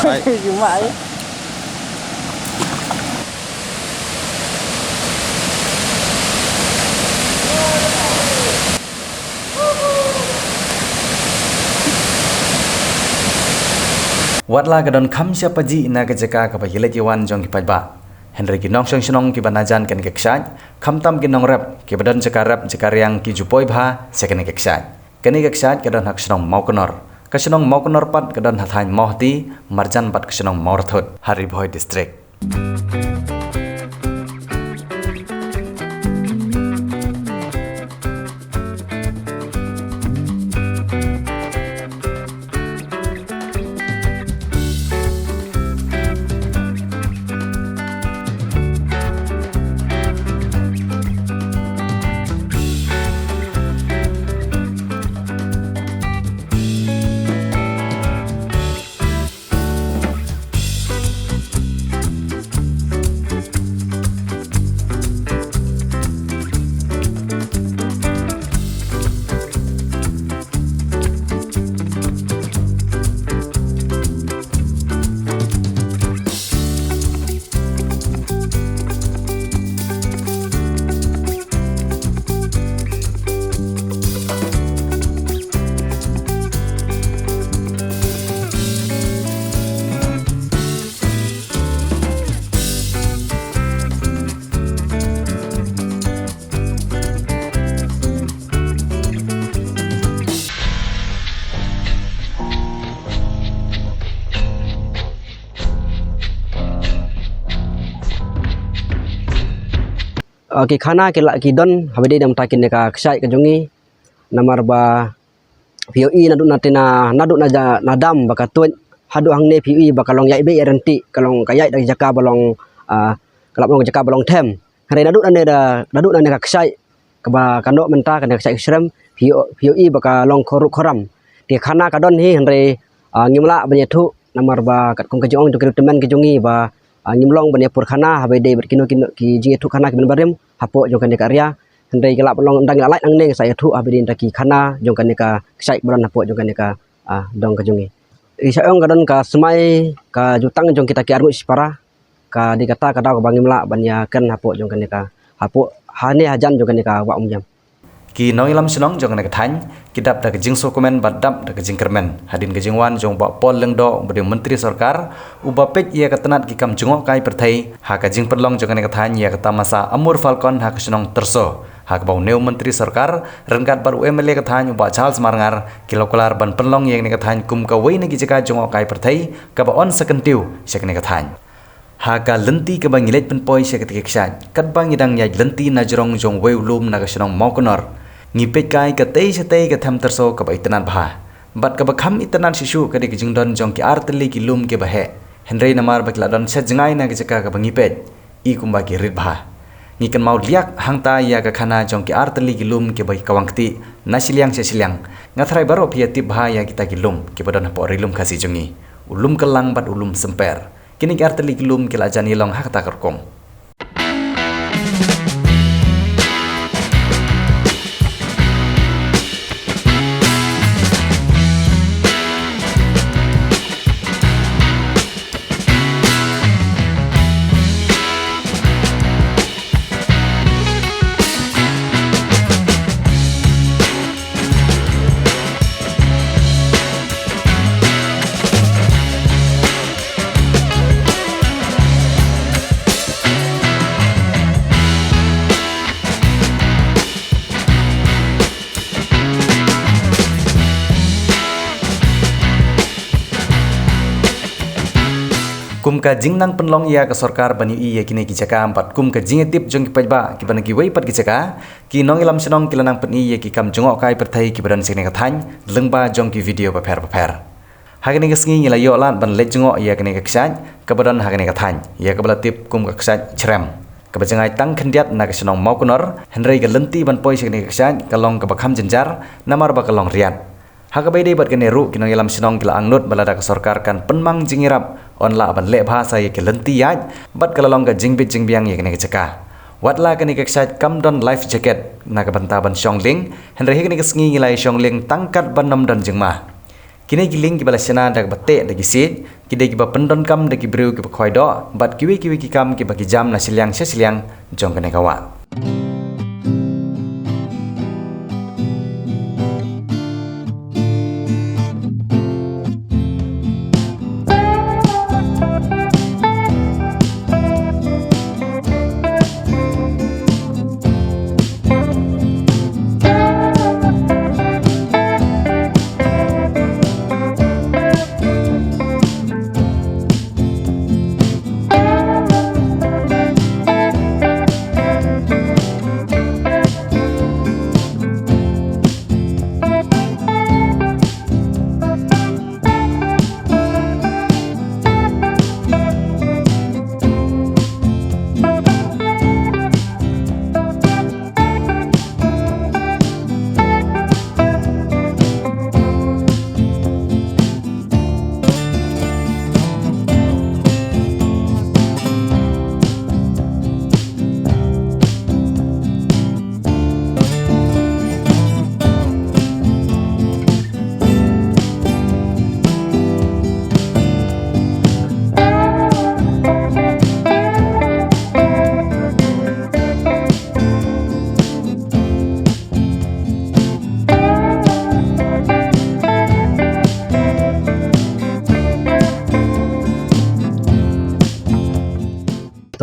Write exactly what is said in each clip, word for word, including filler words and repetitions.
Ai. Cuma ai. Wat la ka don kham sha paji na ka jaka kaba ïaleit ïawan jong ki paidbah, hynrei ki nongshong shnong kiba na jan kane ka kshaid, khamtam ki nongrep kiba don jaka rep jaka riang ki ju poi bha sha kane ka kshaid. Kane ka kshaid ka don ha ka shnong Mawknor. Ka shnong Mawknor pat ka don ha thaiñ Mawhati, marjan bad ka shnong Mawrathut, ha Ri Bhoi District. Ah, ki khana ki la ki don haba dei namar kane ka kshaid ka jong ngi, namar ba phi ïohi naduh na te na, naduh na ja, na dam ba ka tuid haduh hangne phi ïohi ba ka long ïaid beit ïaid ryntih, ka long ka ïaid da ka jaka ba long, ah, ka la long ka jaka ba long them. Hynrei naduh na ne da, naduh na ne ka kshaid kaba ka noh mynta, kane ka kshaid Shrem, phi ïoh, phi ïohi ba ka long khor ruh khor ram. Te khana ka don hi, hynrei, ah, ngim lah ban ïathuh namar ba katkum ka jingong jong ki riewtymmen ki jong ngi ba, ah, ngim long ban ïa pur khana haba dei bad kino kino ki jingïathuh khana kiban barim hapoh jong kane ka area. Hynrei ki lah ban long, ynda ngi la lait nangne ngi sa ïathuh haba dei ynda ki khana jong kane ka kshaid ba don hapoh jong kane ka, ah, dong ka jong ngi. Ki shah ong ka don ka smai ka jutang jong kita ki arngut shipara, ka dei kata ka daw kaba ngim lah ban ïa kren hapoh jong kane ka, hapoh, hane hajan jong kane ka wah Umïam. Ki nongïalam shnong jong kane ka thaiñ ki dap da ka jingsngewkmen bad dap da ka jingkyrmen hadien ka jingwan jong u Bah Paul Lyngdoh uba dei u Myntri Sorkar uba peit ïa ka tnat ki kam jngohkai pyrthei ha ka jingpynlong jong kane ka thaiñ ïa ka tamasa Amur Falcon ha ka shnong Tyrso, ha kaba une u Myntri Sorkar ryngkat bad u M L A ka thaiñ u Bah Charles Marngar ki la kular ban pynlong ïa kane ka thaiñ kum kawei na ki jaka jngohkai pyrthei kaba yn sa kyntiew sha kane ka thaiñ. Ha ka lynti kaba ngi leit pynpoi sha kata ka kshaid, katba ngi dang ïaid lynti na jrong jong uwei u lum na ka shnong Mawknor, ngi peit kai katei shatei ka them Tyrso kaba itynnad bha. Bad kaba kham itynnad shuh shuh ka dei ka jingdon jong ki artylli ki lum kiba heh. Hynrei namar ba ki la don sha jngai na ka jaka kaba ngi peit, i kumba ki rit bha. Ngi kynmaw liak hangta ïa ka khana jong ki artylli ki lum kiba ki kawang kti na shiliang sha shiliang. Nga tharai baroh phi ïa tip bha ïa kita ki lum kiba don hapoh Ri Lum Khasi jong ngi, u Lum Kyllang bad u Lum Symper. Kine ki artylli ki lum ki la jan ïalong ha kata ka rukom. Kum ka jingnang pynlong ïa ka sorkar ban ïohi ïa kine ki jaka bad kum ka jingïatip jong ki paidbah kiba na kiwei pat ki jaka, ki nongïalam shnong ki la nang pyni ïa ki kam jngohkai pyrthei kiba don sha kane ka thaiñ lyngba jong ki video bapher bapher. Ha kane ka sngi ngi la ïoh lad ban leit jngoh ïa kane ka kshaid kaba don ha kane ka thaiñ, ïa kaba la tip kum ka kshaid Chrem, kaba jngai tang khyndiat na ka shnong Mawknor, hynrei ka lynti ban poi sha kane ka kshaid ka long kaba kham jynjar namar ba ka long riat. Ha kaba ïadei bad kane ruh ki nongïalam shnong ki la angnud ba lada ka sorkar kan pynmang jingïarap, yn lah ban leh bha sa ïa ki lynti ïaid bad ka la long ka jingbit jingbiang ïa kane ka jaka. Wat la kane ka kshaid kam don life jacket na ka bynta ban shong lieng, hynrei ha kane ka sngi ngi la ïa shong lieng tang kat ban ym don jingma. Kine ki lieng kiba la shna da kaba teh da ki siej, ki dei kiba pyndonkam da ki briew kiba khwai doh, bad kiwei kiwei ki kam kiba ki jam na shiliang sha shiliang jong kane ka wah.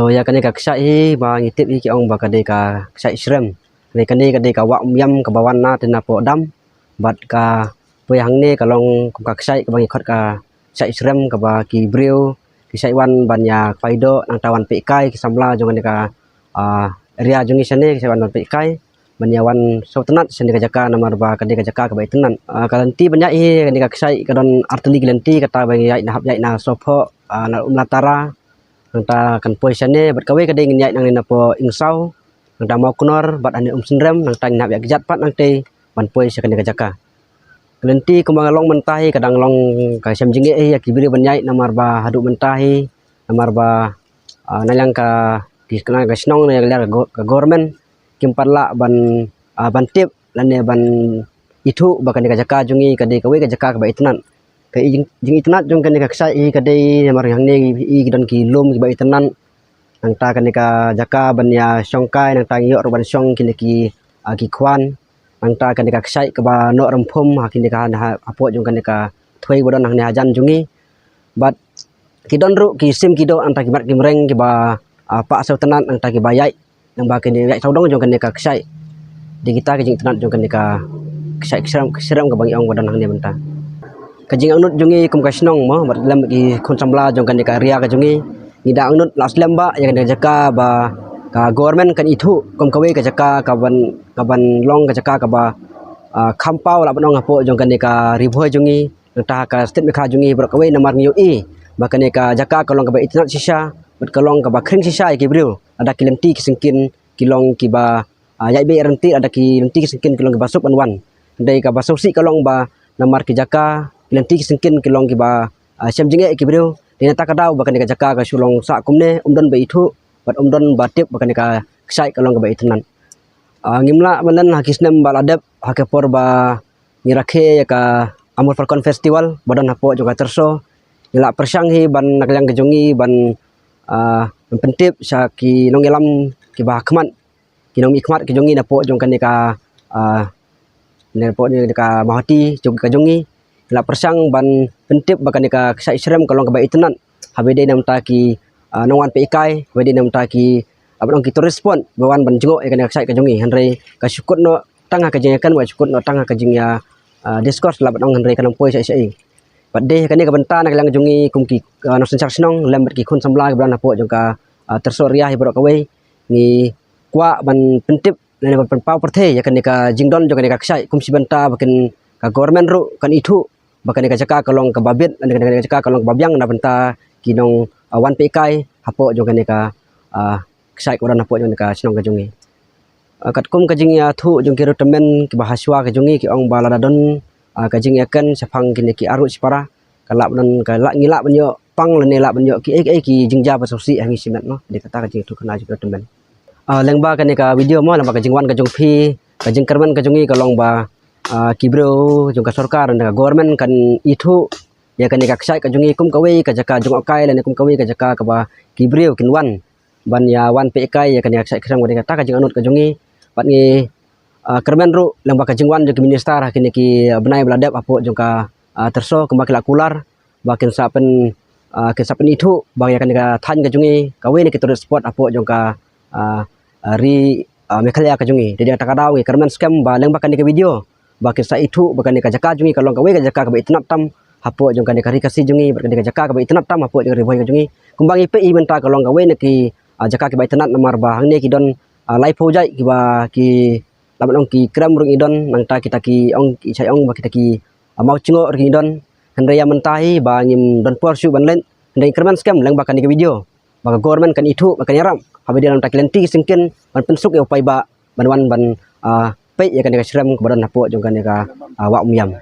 To, ïa kane ka kshaid hi ba ngi tip hi ki ong ba ka dei ka kshaid shrem. Kane ka dei ka wah Umïam kaba wan na te na poh dam. Bad ka poi hangne ka long kum ka kshaid kaba ngi khot ka kshaid shrem kaba ki briew ki shait wan ban ïa khwai doh, nangta wan peit kai ki samla jong kane ka, ah, area jong ngi shane ki shait wan ban peit kai ban ïa wan sngewtynnat shane ka jaka namar ba ka dei ka jaka kaba itynnat. Ah, ka lynti ban ïaid hi kane ka kshaid ka don artylli ki lynti, kata ba ngi ïaid na hap ïaid na Sohphoh, ah, na Umlatara, nangta kan poi shane, bad kawei ka dei ngin ïaid nangne na poh Ingsaw, nangta Mawknor bad hangne Umsynrem, nangta ngin hap ïaid kjat pat nangtei ban poi sha kane ka jaka. Ka lynti kumba ka long mynta hi ka dang long ka shem jingeh hi ïa ki briew ban ïaid namar ba haduh mynta hi namar ba, ah, na liang ka, ki, na liang ka shnong ne ka liang ka go-, ka government kim pat lah ban, ah, ban tip lane ban ithuh ba kane ka jaka jong ngi ka dei kawei ka jaka kaba itynnat. Ka i-, jing, jingitynnat jong kane ka kshaid hi ka dei namar hangne i, i ki don ki lum kiba itynnat. Nangta kane ka jaka ban ïa shong kai, nangta ngi ïoh ruh ban shong kine ki, ah, ki khwan. Nangta kane ka kshaid kaba noh rymphum ha kine ka ha, ha, hapoh jong kane ka thwei ba don hangne hajan jong ngi. Bad ki don ruh ki sim ki doh, nangta ki mat ki mreng kiba, ah, pah sngewtynnat, nangta kiba ïaid, nangba kine ïaid sawdong jong kane ka kshaid. Dei kita ki jingitynnat jong kane ka kshaid shrem, shrem kaba ngi ong ba don hangne mynta. Ka jingangnud jong ngi kum ka shnong mo, bad lem ki khun samla jong kane ka area ka jong ngi, ngi da angnud la slem ba ïa kane ka jaka ba ka government kan ithuh kum kawei ka jaka kaban, kaban long ka jaka kaba, ah, kham paw lah ban ong hapoh jong kane ka Ri Bhoi jong ngi, nangta ha ka state Meghalaya jong ngi baroh kawei namar ngi ïohi ba kane ka jaka ka long kaba itynnat shisha, bad ka long kaba khring shisha ïa ki briew. Lada ki lynti ki syngkien ki long kiba, ah, ïaid beit ryntih, lada ki lynti ki syngkien ki long kiba suk ban wan. Hynrei kaba sngewsih ka long ba namar ki jaka, ki lynti ki syngkien ki long kiba, ah, shem jingeh ïa ki briew. Dei nangta ka daw ba kane ka jaka ka shu long sah kumne, ym don ba ithuh bad ym don ba tip ba kane ka kshaid ka long kaba itynnat. Ah, ngim lah ban len ha ki snem ba la dep, ha ka por ba ngi rakhe ïa ka Amur Falcon Festival ba don hapoh jong ka Tyrso, ngi la pyrshang hi ban na ka liang ka jong ngi ban, ah, ban pyntip sha ki nongïalam kiba ha khmat, ki nongmihkhmat ki jong ngi napoh jong kane ka, ah, napoh jong ka Mawhati jong ka jong ngi. Ngi la pyrshang ban pyntip ba kane ka kshaid shrem ka long kaba itynnat, haba ïadei namar ki, ah, nongwan peit kai, haba ïadei namar ki, ah, ban ong ki tourist spot ba wan ban jngoh ïa kane ka kshaid ka jong ngi. Hynrei ka shu kut noh tang ha ka jingïakren, ka shu kut noh tang ha ka jingïa, ah, discuss lah ban ong, hynrei kan ym poi shaei shaei. Bad dei kane ka bynta na ka liang jong ngi kum ki, ah, nongsynshar shnong lem bad ki khun samla kiba don hapoh jong ka, ah, Tyrso area hi baroh kawei, ngi kwah ban pyntip lane ban pynpaw pyrthei ïa kane ka jingdon jong kane ka kshaid, kum shi bynta ba kin ka government ruh kan ithuh ba kane ka jaka ka long kaba bit, lane kane ka jaka ka long kaba biang na bynta ki nong, ah, wan peit kai hapoh jong kane ka, ah, kshaid kaba don hapoh jong kane ka shnong ka jong ngi. Ah, katkum ka jingïathuh jong ki riewtymmen kiba ha shuwa ka jong ngi ki ong ba lada don, ah, ka jingïakren shaphang kine ki arngut shipara, ka lah ban, ka lah, ngi lah ban ïoh pang lane lah ban ïoh kiei kiei ki jingjia ba sngewsih ha ngi shimet mo. Dei kata ka jingïathuh khana jong ki riewtymmen. Ah, lyngba kane ka video mo, lyngba ka jingwan ka jong phi, ka jingkyrmen ka jong ngi ka long ba ah, ki briew jong ka sorkar, ka government kan ithuh ïa kane ka kshaid ka jong ngi kum kawei ka jaka jngohkai lane kum kawei ka jaka kaba ki briew kin wan ban ïa wan peit kai ïa kane ka kshaid ka shrem, kane kata ka jingangnud ka jong ngi. Bad ngi, ah, kyrmen ruh lyngba ka jingwan jong ki minister ha kine ki bnai ba la dep hapoh jong ka, ah, tyrso kumba ki la kular ba kin sa pyn, ah, kin sa pynithuh ba ïa kane ka thaiñ ka jong ngi kawei na ki tourist spot hapoh jong ka, ah, ah, ri, ah, Meghalaya ka jong ngi. Te dei kata ka daw ngi kyrmen skhem ba lyngba kane ka video ba kin sa ithuh ba kane ka jaka jong ngi ka long kawei ka jaka kaba itynnad tam hapoh jong kane ka ri Khasi jong ngi bad kane ka jaka kaba itynnad tam hapoh jong ka ri Bhoi ka jong ngi. Kumba ngi peit mynta ka long kawei na ki, ah, jaka kiba itynnad namar ba hangne ki don, ah, laiphew jait kiba ki, lada ong ki krem ruh ngi don, nangta kita ki ong ki shai ong ba kita ki, ah, maw chngoh ruh ngi don. Hynrei ïa mynta hi ba ngim don por shuh ban leit, hynrei ngi kyrmen skhem lyngba kane ka video ba ka government kan ithuh, ba kan ïarap haba dei nangta ki lynti ki syngkien ban pynsuk ïa u paidbah ban wan ban, ah, peit ïa kane ka shrem kaba don hapoh jong kane ka, ah, Wah Umïam.